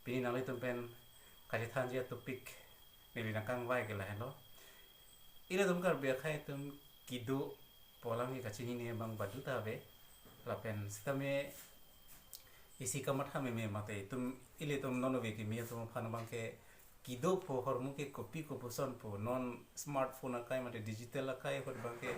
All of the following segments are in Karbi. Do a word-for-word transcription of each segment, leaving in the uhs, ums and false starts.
Pini nanglitum pen kachethanji a-topic neli nangkangvai ke lahenlo. Ilitum Karbi akhai atum kedo pu alam ke kachinine abang badu ta ave. Lapen sitame isi kamatha meme mate itum, ilitum non ove kimi atum aphan abangke kedo pu ahormu ke kopi kopuson pu, non smartphone akai mate digital akai ahut abangke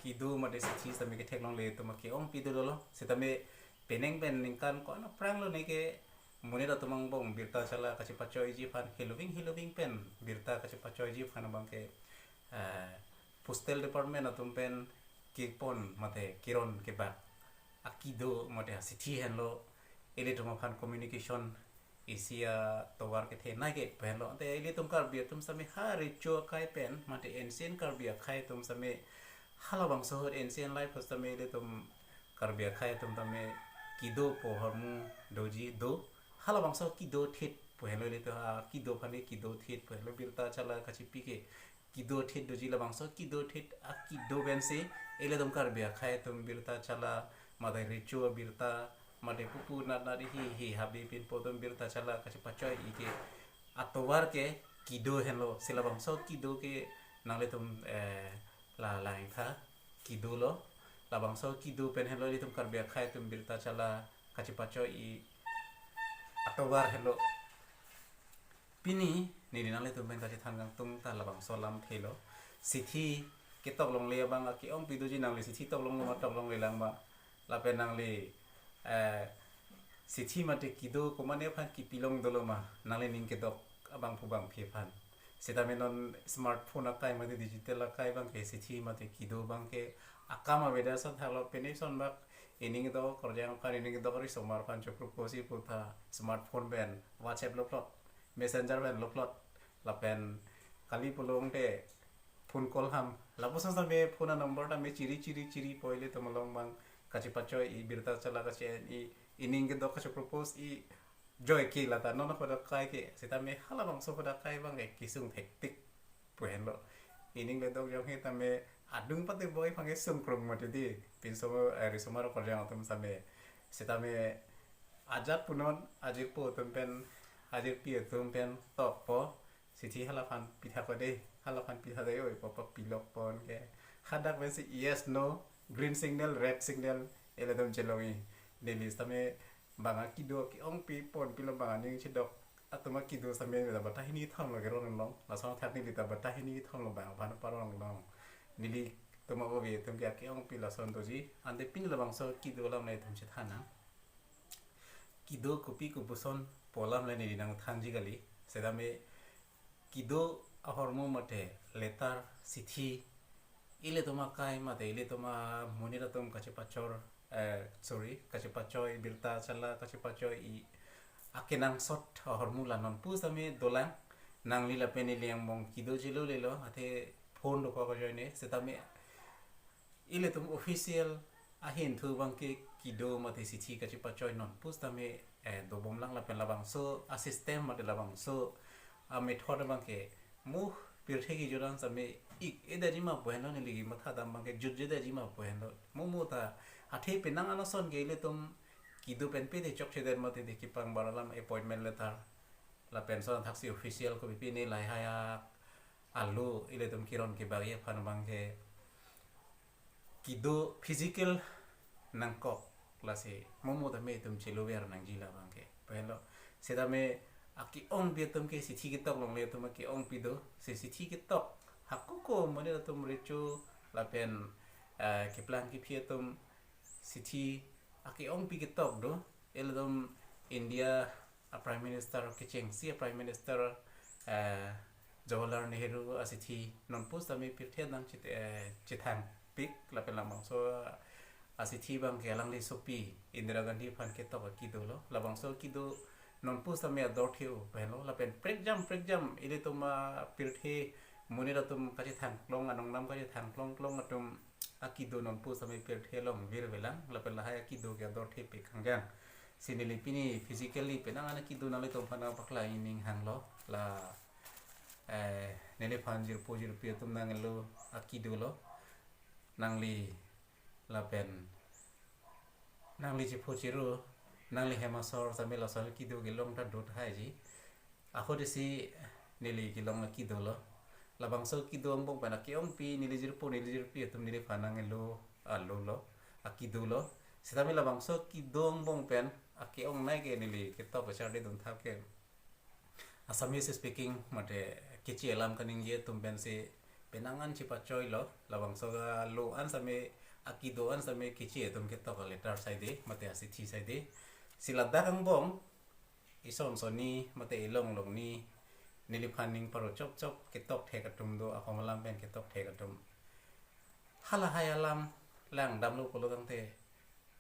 kedo mate sithi sitame ketheklongle atum ke-ongpi dolo. Sitame penang pen ningkan ko-an aphrang lo neke monit atum angbong birta chala kachepachoiji aphan, heloving heloving pen birta kachepachoiji aphan abangke, eh, postal department atum pen kepon mate keron kebak akedo mate asithi henlo, ilitum aphan communication isi atovar kethenei ke pu henlo. Ante ilitum Karbi atum sitame ha recho akai pen mate ancient Karbi akhai atum sitame, halabangso ahut ancient life ahut sitame ilitum Karbi akhai atum tame kedo pu ahormu doji do. Halabangso kedo thit pu henlo, ilitum akedo aphan ke kedo thit pu henlo, birta chala kachepi ke kedo thit doji. Labangso kedo thit akedo pensi ilitum Karbi akhai atum birta chala mate recho abirta mate pupu nat nat hi hi habe pinpo atum birta chala kachepachoi-i ke atovar ke kedo henlo. Si labangso kedo ke nanglitum, eh, la langtha kedo lo. Labangso kedo pen henlo ilitum Karbi akhai atum birta chala kachepachoi-i atovar henlo. Pini neli nanglitum pen kachethan kangtung ta labangso alamthe lo. Sithi ketoklongle abang ake-ongpi doji, nangli sithi toklonglo ma toklongle lang ma, lapen nangli, eh, sithi mate kedo komane aphan kepilong dolo ma, nangli ning kedok abangphu bangphi aphan. Sitame non smartphone akai mate digital akai abangke sithi mate kedo abangke akam avedet ason thaklo. Pini son bak ining kedok korjang aphan, ining kedok risomar aphan chokropo si putha smartphone pen WhatsApp loplot, Messenger pen loplot, lapen kali pulote phone call ham. Lapuson tame phone number tame chiri chiri chiri po ilitum along abang kachepachoi-i, birta chala kache-en-i, ining kedok kachepropose-i, joike lata non ahut akai ke. Sitame halabangso ahut akai abangke kesung thektik pu henlo. Ining ledok jongsi tame adung pate boi aphan ke sungkrung mati di. Pinso, eh, risomar korjang atum sitame. Sitame ajat punon ajirpo atum pen, ajirpi atum pen tokpo. Sithi halaphan pitha kode, halaphan pitha dei oi, papa pilok pon ke. Hadak pensi yes, no, green signal, red signal, ilitum chelong-i. Neli sitame bang akedo ke-ongpi ponpilo, bang aning chedok atum akedo sitame ta batta hini kethom lo keron long. Lason athak neli ta batta hini kethom lo bang aphan parong long. Nelitum ove atum ke ake-ongpi lason doji. Ante pini labangso kedo alam le itum chethan nang. Kedo kopi kopuson pu alam le neli nangthanji kali. Sitame kedo ahormu mate letter, sithi, ilitum akai mate ilitum amonit atum kachepachor, eh, sorry, kachepachoi, birta chala kachepachoi-i akenangsot ahormu la nonpu sitame dolang. Nangli lapen neli angbong kedo chelo lelo, athe phone dokok ajoine, sitame ilitum official ahenthu abangke kedo mate sithi kachepachoi nonpu sitame, eh, dobomlang, lapen labangso a-system mate labangso a-method abangke mo pirthe kejut an sitame ik-edetji ma pu henlo, neli kematha dam abangke jutjedetji ma pu henlo. Mo mo ta athe penang an ason ke ilitum kedo pen pete chokchedet mate de kepangbar alam, appointment letter, lapen son thaksi official kopi pini lahai haya alo ilitum keron kebak-i aphan abangke kedo physical nangkok, lasi mo mo tame itum chelover nangji labangke pu henlo. Sitame ake-ongpi atum ke sithi ketoklongle atum ake-ongpi do. Si sithi ketok, hako ko monit atum recho lapen, eh, keplang kephi atum sithi ake-ongpi ketok do. Ilitum India a-Prime Minister kechengsi a-Prime Minister, eh, Jawaharlal Nehru asithi nonpu sitame pirthe adang chit-, eh, chethangpik, lapen labangso asithi abangke alangli sopi Indira Gandhi aphan ketok akedo lo. Labangso akedo nonpu sitame ador the-o pu henlo. Lapen prekjam prekjam ilitum apirthe monit atum kachethangklong, anong nam kachethangklong klong atum akedo nonpu sitame pirthe along virvelang, lapen lahai akedo ke ador thepik kangjang. Si neli pini physically penang an akedo nanglitum aphan nangpaklang-i ning hanglo. La, eh, neliphan jirpo jirpi atum nanglo akedo lo. Nangli lapen nangli chepho chero Nangli hem asor sami lason kido kelong ta do tahai ji. Ahut isi neli kelong akido lo. Labangso kido angbong pen ake-ongpi neli jirpo neli jirpi atum neliphan nanglo alo lo. Akido lo. Sitame labangso kido angbong pen ake-ongnei ke neli ketok kacharli dun thap ke Assamese speaking mate Keche alam kaningje atum pensi penang an chipachoi lo. Labangso alo an sami akido an sami Keche atum ketok a letter saide mate asithi saide. Si ladak angbong ison sonni mate ilong longni neliphan ning paro chop chop ketok thek atum do, akhom alam pen ketok thek atum. Halahai alam langdamlo pulo tangte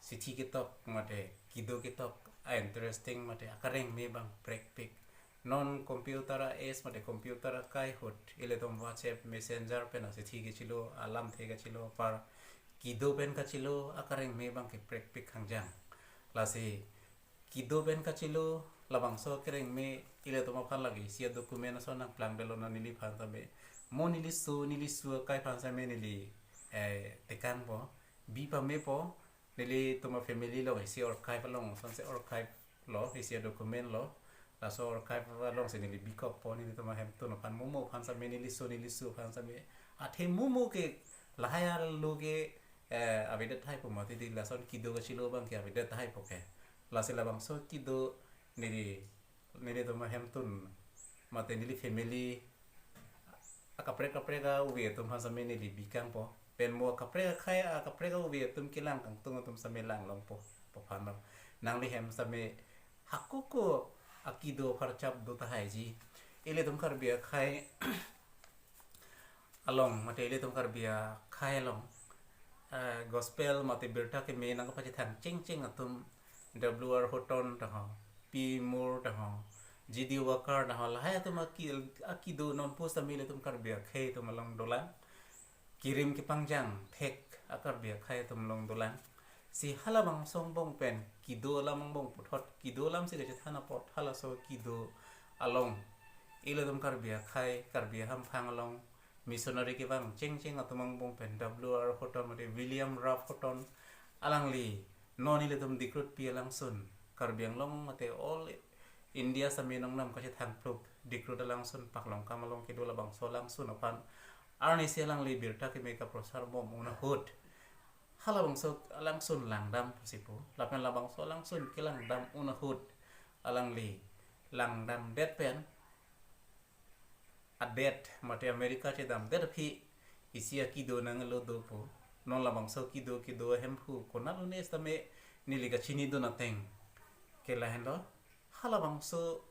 sithi ketok mate kido ketok a interesting mate akareng me bang prekpik. Non computer a age mate computer akai ahut ilitum WhatsApp, Messenger pen asithi kechelo, alamthe kechelo, par kido pen kachelo akareng me bang ke prekpik hangjang. Lasi kido pen kachelo labangso akareng me ilitum aphan lagi isi a document ason nangplangdelo na neliphan sami. Mo neli so neli su akai aphan sami neli eh tekangpo. Bi pamepo, nelitum a family along isi archive along, sonsi archive lo, isi a document lo. Laso archive alongsi neli bikokpo, nelitum ahemtun aphan mo mo aphan sami, neli so neli su aphan sami. Athe mo mo ke lahai alo ke eh, avedet tahaipo mati di lason kido kachelo bang ke avedet tahaipo ke. Lasi labangso kido neli, nelitum ahemtun mate neli family akaprek kaprek a uve atum aphan sami neli bikangpo. Pen mo akaprek akhei akaprek a uve atum kelang kangtung atum sami langlongpo. Pu aphan lo. Nangli hem sami hako ko akido pharchap do tahai ji. Ilitum Karbi akhei along mate ilitum Karbi akhei along eh, gospel mate birta keme nangkapachethang chengcheng atum W R Horton taho, P Moore taho, G D Walker taho, lahai atum aki, akido nonpu sami ilitum Karbi akhei atum along dolang. Kirim kepangjang thek a Karbi akhei atum along dolang. Si halabangso angbong pen kido alam angbong puthot, kido alam si kachethan apot halaso kido along ilitum Karbi akhei, Karbi ahamphang along missionary kevang chengcheng atum angbong pen W R Horton mate William Ralph Horton alangli non ilitum Dikrutpi alangsun, Karbi Anglong mate all India sami nongnam kachethangplup Dikrut alangsun Paklongkam along kedo labangso alangsun aphan arnisi alangli birta keme kaprosar bom un ahut halabangso alangsun langdam pusi pu. Lapen labangso alangsun kelangdam un ahut alangli langdamdet pen adet mate America chedamdet aphi isi akido nanglo do pu. Non labangso kido kido ahemphu konat lo ne sitame neli kachinidun ateng ke lahenlo. Halabangso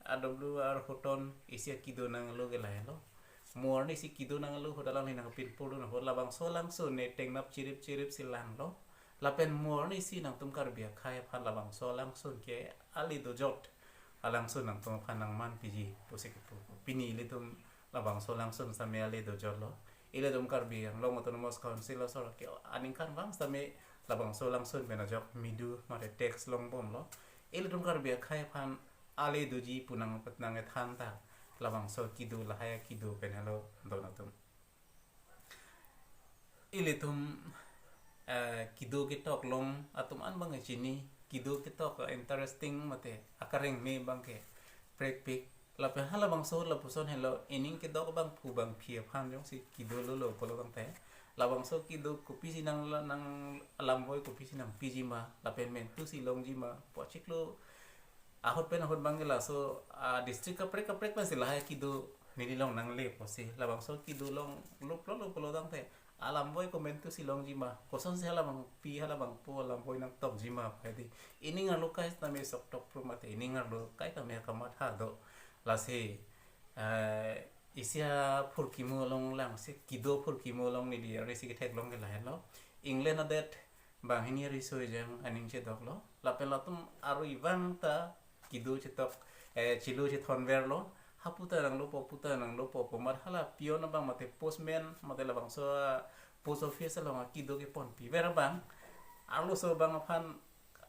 a W R Horton isi akido nanglo ke lahenlo. Mo arnisi kido nanglo ahut alangli nangpinpurdun ahut labangso alangsun ne tengnap chirip chirip si langlo. Lapen mo arnisi nangtum Karbi akhei aphan labangso alangsun ke ale dojot alangsun nangtum aphan nangmanpiji pusi kepu. Pini ilitum labangso alangsun sami ale dojot lo. Ilitum Karbi Anglong Autonomous Council asor ke aningkanvang sami labangso alangsun pen ajok midu mate tax longbomlo. Ilitum Karbi akhei aphan ale doji pu nangpet nangkethan ta labangso kido lahai akido pen helo don atum. Ilitum eh, kido ketok long atum an bang chini, kido ketok interesting mate akareng me bang ke prekpik. Lapen halabangso lapuson helo ining kedok bangphu bangphi aphan jongsi kido lolo pulo tangte labangso kido kopisi nang nang alamvoi kopisi nangpiji ma lapen mentu si longji ma pu achiklo ahut pen ahut bang ke laso a district kaprek kaprek pensi lahai kido neli long nangle pusi labangso kido longlo pulo pulo tangte alamvoi komentu si longji ma, kosonsi halabangpi halabangpo alamvoi nangtokji ma pu hedi. Ining arlo kai tame sok tokpru mate ining arlo kai tame kamatha do. Lasi eh, isi aphurkimo along langsi kido phurkimo along neli arnisi ketheklong ke lahenlo. England adet banghini ariso ejang aning chedoklo. Lapen latum arui vang ta kido chetok eh, chelo chethonverlo. Hapu ta nanglopo, pu ta nanglopo pu amat hala peon abang mate postman mate labangso ah, post office along akido keponpiver abang arloso abang aphan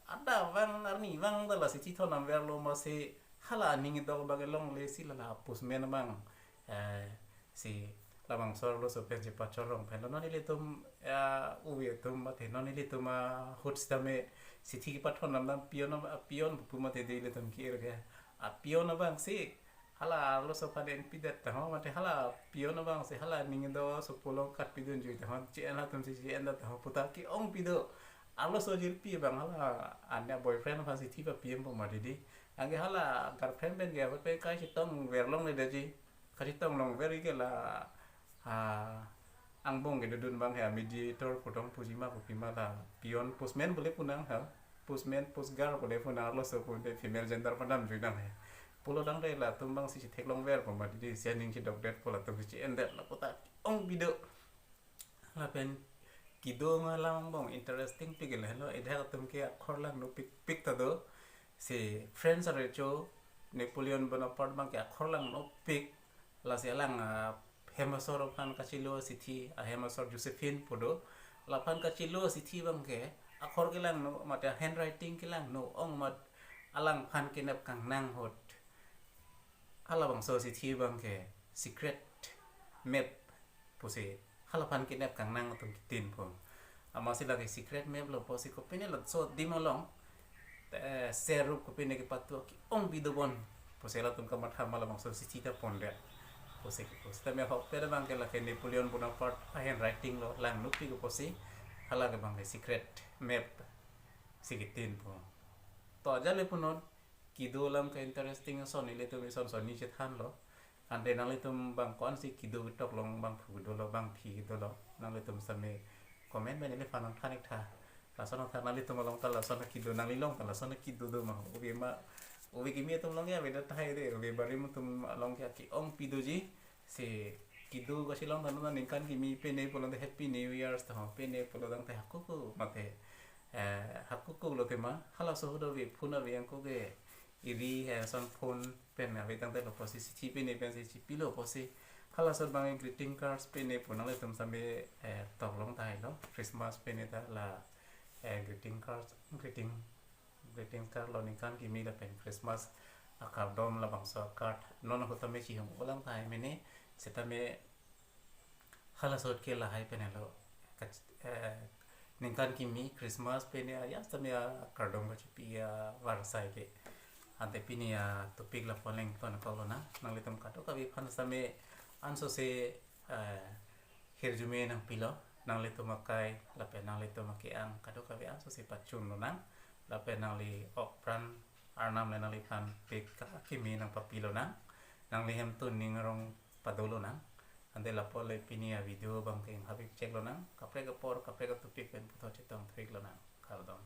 adap vang arni vang ta lasi chethon namverlo masi hala aning edok abang elongle si lala postman abang eh, si Labangso arloso pen si pachorong pen lo. Non ilitum, ya, uve atum mate non ilitum ahut sitame sithi kepathon dam dam peon, peon pu mate de ilitum ke-ir ke. A peon abang si hala arloso aphan enpidet taho, mate hala peon abang si hala ning do so pulo kat pidun jui taho, che-en atum si che-en det taho puta ke-ong pido. Arloso jirpi abang hala ane boyfriend aphan sithi papi-en po mati di. Anke hala girlfriend pen ke ahut pen kachetong ver longledet ji. Kachetong longver ke la, ah, angbong kedodun abang he, mediator pu tong puji ma pu pima la peon, postman pu le pu nang ha. Postman, postgirl pu le pu nang, arloso pu de female gender padam jui nang he. Pulo tangte latum abang si chetheklongver po mati di, si aning chedokdet po latum si che-endet la puta ke-ong pido. Lapen kedo ma alam angbong interesting pik ke lahelo, idak atum ke akhor langno pikpik ta do. Si French arecho Napoleon Bonaparte abang ke akhor langnopik. Lasi alang, ah, hem asor aphan kachelo sithi, ahem asor Josephine pu do. Laphan kachelo sithi abang ke akhor kelangno mate handwriting kelangno ong mat alangphan kenep kangnang ahut halabangso sithi abang ke secret map pusi halaphan kenep kangnang atum kitin po. Amatsi lake secret map lo pusi kopine laso adim along, eh, serup kopine kepatu ke-ong pido bon pusi latum kamatha ma labangso sithi ta pondet pusi ke. Pusi tame ahokpet abang ke lake Napoleon Bonaparte ahandwriting lo, langnopik pusi hala ke abang ke secret map si kitin po. To ajat le punon, kedo alam ke interesting ason ilitum ison sonni chethanlo. Ante nanglitum abang ko-ansi kedo ketok long, bangphu kedo lo, bangphi kedo lo, nanglitum sitame comment pen neliphan nangthan ik tha. Lason nangthan, nanglitum along ta lason akedo, nangli along ta lason akedo do ma? Uve ma, uve kimi atum along ke avedet tahai de, uve barim atum along ke ke-ong pidoji. Si kedo kachelong tangte ningkan kimi pene pulo tangte Happy New Year's taho, pene pulo tangte hakuku mate, eh, hakuku lo tema, halaso ahut ave, phone ave angko ke iri he ason phone pen ave tangte lo pusi sithi pene pensi chipilo pusi. Halaso abang greeting cards pene pu nanglitum sitame, eh, toklong tahai lo, Christmas pene ta la, eh, greeting cards, greeting, greeting card lo ningkan kimi lapen Christmas akardom labangso card non ahut tame chihum-o lang tahai mene, sitame halaso ahut ke lahai pene lo. Kach-, eh, ningkan kimi Christmas pene aya sitame akardom kachipi avarsai ke. Ante pini atopic lapu-an le ingtonkok lonang. Nanglitum kadokave aphan sitame ansose, eh, hirjume nangpilo, nanglitum akai lapen nanglitum ake-ang kadokave ansose pachun lonang. Lapen nangli okpran arnam le nangliphan pik akimi nangpapi lonang. Nangli hemtun ning arong pado lonang. Ante lapu-an le pini avideo abang ke inghap ik chek lonang. Kaprek apor, kaprek atopic pen puthot chetongthu ik lonang. Kardom.